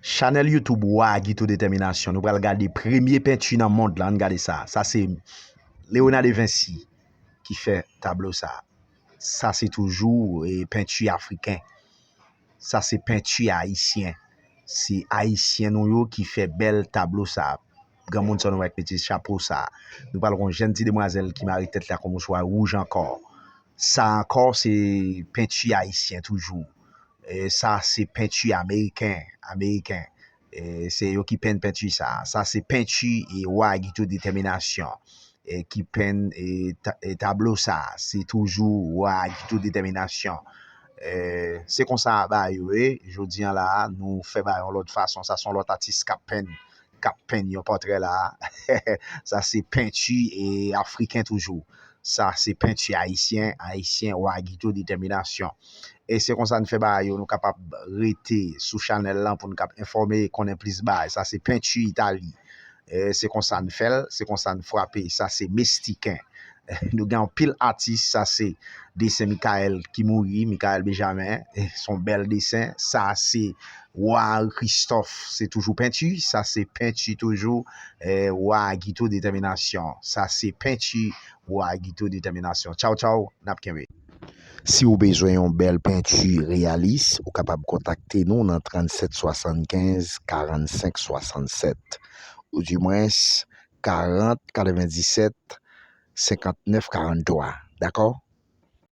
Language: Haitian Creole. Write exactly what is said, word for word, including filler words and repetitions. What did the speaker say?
Chanèl YouTube Wa Guito Détermination. Nou pral gade premye penti nan mond lan. Ann gade sa. Sa se Léonard de Vinci ki fè tablo sa. Sa se toujou e, penti afriken. Sa se penti ayisyen. Se ayisyen nou yo ki fè bèl tablo sa. Granmoun sa nou wè ak mete chapo sa. Nou pral wè yon jèn ti demwazèl ki mare tèt la kon mouchwa wouj ankò. Sa ankò se penti ayisyen toujou. E sa se penti ameriken, ameriken. E se yo ki penn penti sa. Sa se penti e Wa Guito Détermination e ki penn e, ta- e tablo sa. Se toujou Wa Guito Détermination. E se konsa bagay yo ye. Jodi an la, nou fè bagay yon lòt fason. Sa se yon lòt atis k ap penn, k ap penn yon pòtrè la. Sa se penti e afriken toujou. Sa se penti ayisyen, ayisyen Wa Guito Détermination. E se konsa n fè bagay yo, nou kapab rete sou chanèl lan pou n kap enfòme, konnen plis bagay. Sa se penti Itali. E se konsa n fè l, se konsa n frape. Sa se Mestiken. Nou gen anpil atis, sa se desen Michael ki mouri, Michael Benjamin. E se yon bèl desen. Sa se Wa Christophe, se toujou penti. Sa se penti toujou, e, Wa Guito Détermination. Sa se penti Wa Guito Détermination. Tchaw, tchaw, n ap kenbe. Si w bezwen yon bèl penti reyalis, ou kapab kontakte nou nan trannsèt swasannkenz karannsenk swasannsèt, oudimwens karant katrevendisèt senkannnèf karanntwa, dakò?